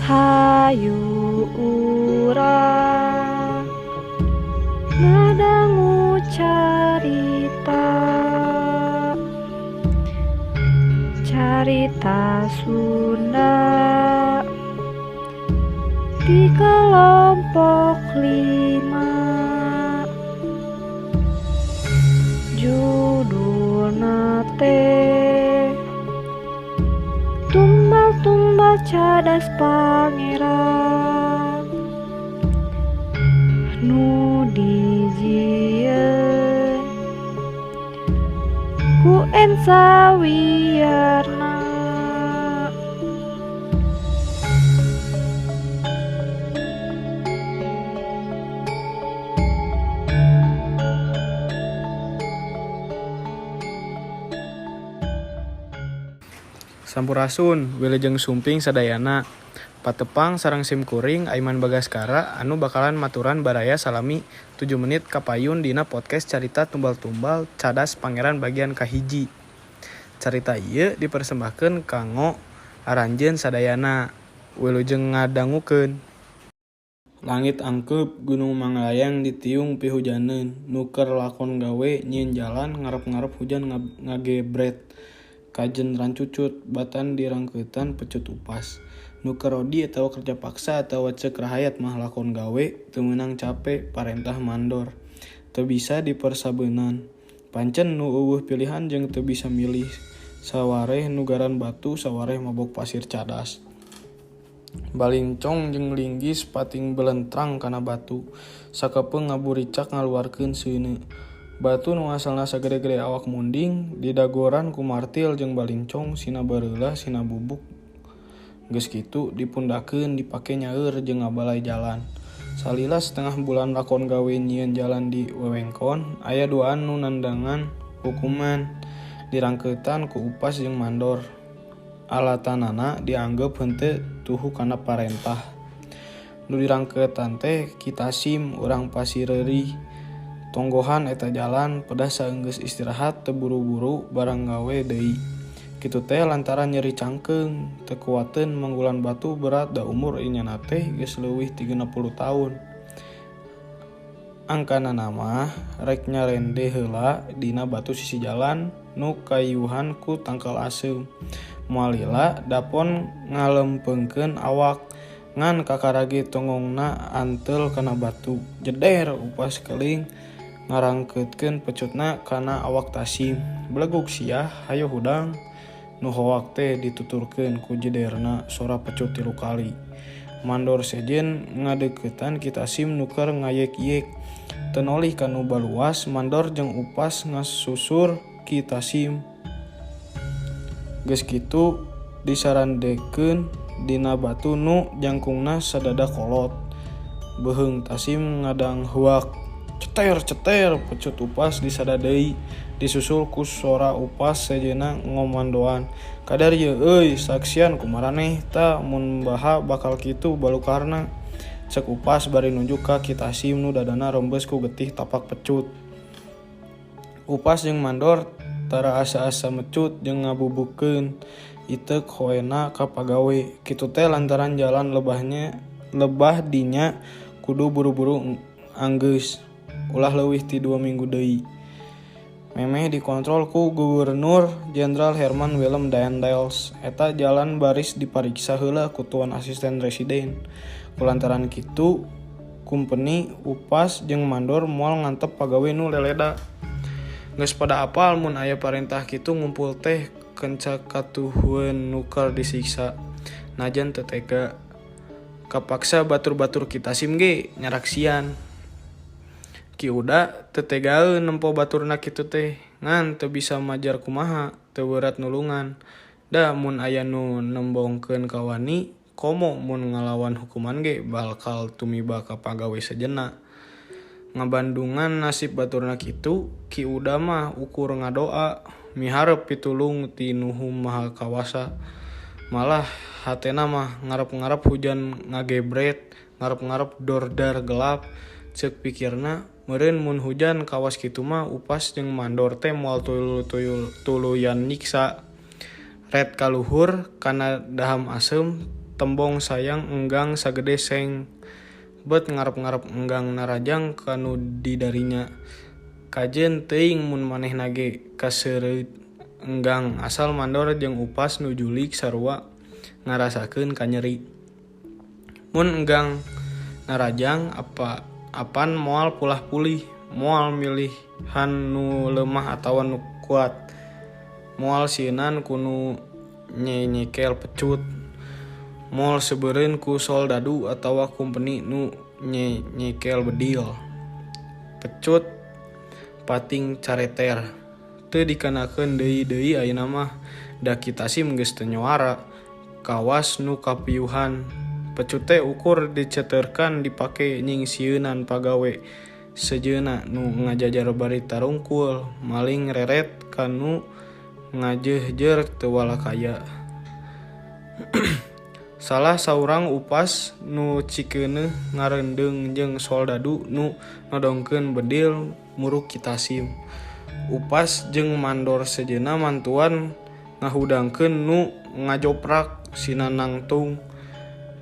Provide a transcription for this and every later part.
Hayu urang ngadangu carita, carita Sunda di kelompok 5. Judulna teh Tumbal-tumbal Cadas Pangeran nu dijieun ku Ensa Wiyarna. Sampurasun, wilujeng sumping sadayana. Patepang sareng simkuring Aiman Bagaskara anu bakalan maturan baraya salami 7 menit kapayun dina podcast Carita Tumbal-Tumbal Cadas Pangeran bagian kahiji. Carita ieu dipersembahkeun kanggo aranjeun sadayana. Wilujeng ngadangukeun. Langit angkeup, Gunung Manglayang ditiung pihujaneun. Nu keur lakon gawe nyieun jalan ngarep-ngarep hujan ngagebret. Kajen rancucut, batan dirangkeutan pecut upas. Nu keur rodi atawa kerja paksa atawa ceuk rahayat mah lakon gawe teu meunang cape parentah mandor. Teu bisa dipersabeunan. Pancen nu euweuh pilihan jeung teu bisa milih. Sawareh nugaran batu, sawareh mabok pasir cadas. Balincong jeung linggis pating belentrang kana batu. Sakepeung ngaburicak ngaluarkeun seuneu. Batu nu asalna sagede-gede awak munding didagoran ku martil jeung balincong sina bareulah sina bubuk. Geus kitu dipundakeun dipake nyaeur jeung ngabalai jalan. Salila setengah bulan lakon gawe nyieun jalan di wewengkon, aya duaan nu nandangan hukuman dirangkeutan ku upas jeung mandor. Alatanana dianggep henteu tuhu kana parentah. Nu dirangkeutan teh Ki Tasim urang Pasireurih. Tonggohan eta jalan pedah saenggeus istirahat teu buru-buru barang gawe deui. Kitu teh lantaran nyeri cangkeung, teu kuateun manggulan batu berat da umur inyana teh geus leuwih ti 60 taun. Angkanana mah rek nyarende heula dina batu sisi jalan nu kayuhan ku tangkal aseum. Moal lila dapon ngalempeungkeun awak ngan kakarage tonggongna anteul kana batu. Jeder upas keling ngarangkeutkeun pecutna kana awak Tasim. Belegug sia hayo hudang. Nu hoak teh dituturkeun ku jederna sora pecut 3 kali. Mandor sejen ngadeuketan Ki Tasim nu keur ngayek-yek. Teu nolih ka nu baluas, mandor jeung upas ngasusur Ki Tasim. Geus kitu disarandekeun dina batu nu jangkungna sadada kolot. Beuheung Tasim ngadanghuak. Ceter ceter pecut upas disada deui disusul ku sora upas sejenna ngomandoan. Kadar ieu euy saksian kumaraneh ta mun baha bakal kitu balukarna. Cek upas bari nunjuk ka Ki Tasim nu dadana rembes ku getih tapak pecut. Upas jeung mandor tara asa-asa mecut jeung ngabubukeun iteuk hoena ka pagawe. Kitu teh lantaran jalan lebah dinya kudu buru-buru anggeus. Ulah leuwih ti 2 minggu deui. Memeh dikontrol ku Gubernur Jenderal Herman Willem Daendels. Eta jalan baris dipariksa heula ku tuan asisten residen. Kulantaran kitu kumpeni upas jeung mandor moal ngantep pagawe nu leleda. Geus pada apal mun aya parentah kitu ngumpul teh kenca katuhueun nu keur disiksa. Najan teu tega kapaksa batur-batur Ki Tasim ge nyaraksian. Ki Uda teu tegaeun nempo baturna kitu teh ngan teu bisa majar kumaha teu beurat nulungan. Da mun aya nu nembongkeun kawani komo mun ngalawan hukuman ge bakal tumiba ka pagawe sejenna. Ngabandungan nasib baturna kitu Ki Uda mah ukur ngadoa miharep pitulung ti Nu Maha Kawasa. Malah hatena mah ngarep-ngarep hujan ngagebret, ngarep-ngarep dordar gelap. Ceuk pikirna meureun mun hujan kawas kitu mah upas jeung mandor teh moal tuluyan nyiksa. Red kaluhur kana daham aseum tembong sayang enggang sagede seng. Bet ngarep-ngarep enggang narajang ka nu didarinya. Kajeun teuing mun manehna ge kaseureut enggang asal mandor jeung upas nu julig sarua ngarasakeun kanyeri. Mun enggang narajang apa apan moal pulah-pulih, moal milihan nu lemah atawa nu kuat. Moal sieunan ku nu nyenyekel pecut. Moal sebeureun ku soldadu atawa kumpeni nu nyenyekel bedil. Pecut pating careter. Teu dikanakeun deui-deui ayeuna mah da Ki Tasim geus teu nyuara. Kawas nu kapiuhan. Pecut teh ukur diceteurkan dipake nyingsieunan pagawe sejeuna nu ngajajar bari tarungkul maling reret ka nu ngajeuhjeur teu walakaya. Salah saurang upas nu cikeuneuh ngareundeung jeung soldadu nu nodongkeun bedil muruk Ki Tasim. Upas jeung mandor sejenna mantuan ngahudangkeun nu ngajoprak sina nangtung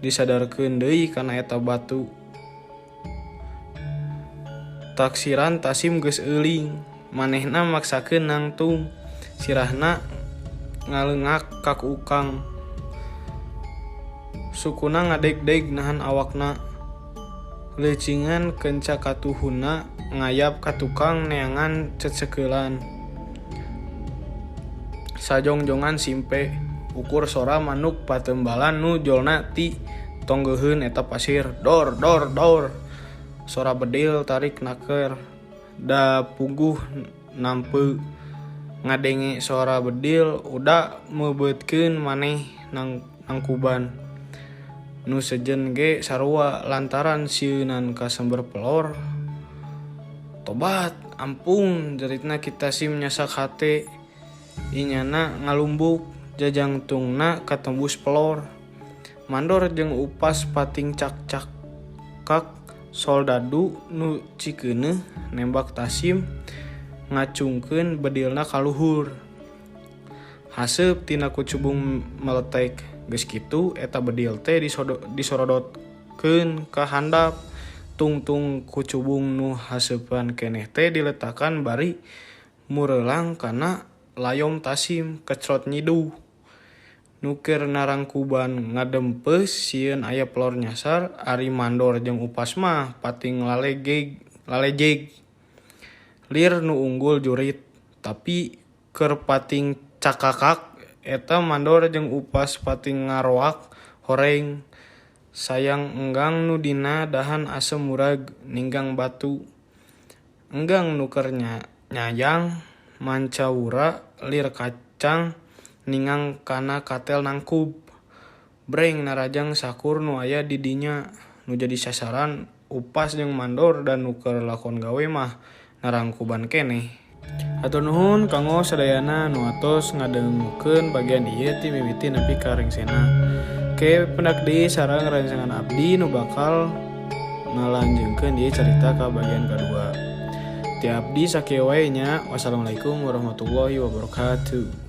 disadarkeun deui kana eta batu. Taksiran Tasim geus euling, manehna maksakeun nangtung, sirahna ngaleungak ka ukang. Sukuna ngadegdeg nahan awakna. Leucingan kenca katuhunna ngayap ka tukang neangan cecekeulan. Sajongjongan simpe ukur sora manuk patembalan nu jolna ti tonggeuheun eta pasir. Dor dor dor. Sora bedil tarik naker. Da puguh nampe ngadenge sora bedil uda meubeutkeun maneh nangkuban. Nu sejen ge sarua lantaran sieunan kasember pelor. Tobat, ampun, jeritna Ki Tasim nyasak hate. Inyana ngalumbuk, jajangtungna katembus pelor. Mandor jeung upas pating cak-cakak soldadu nu cikeuneuh nembak Tasim ngacungkeun bedilna ka luhur. Haseup tina kucubung meletek. Geus kitu eta bedil teh disorodotkeun ka handap. Tungtung kucubung nu haseupan keneh teh diletakan bari mureulang kana layom Tasim kecrot nyiduh. Nu keur narangkuban ngadempeus sieun aya pelor nyasar ari mandor jeung upas mah pating lalejeg. Lir nu unggul jurit tapi keur pating cakakak eta mandor jeung upas pating ngaroak horeng. Sayang enggang nu dina dahan asem murag ninggang batu. Enggang nu keur nyayang mancawura lir kacang ningang kana katel nangkub. Breng narajang sakur nu aya di dinya nu jadi sasaran upas jeung mandor dan nu keur lakon gawe mah narangkuban keneh. Hatur nuhun kanggo sadayana nu atos ngadengukeun bagian ieu ti mimiti nepi ka rengsena. Ke pendak deui sareng rerencangan abdi nu bakal ngalanjengkeun ieu carita ka bagian kadua. Ti abdi sakieu wae nya. Wassalamualaikum warahmatullahi wabarakatuh.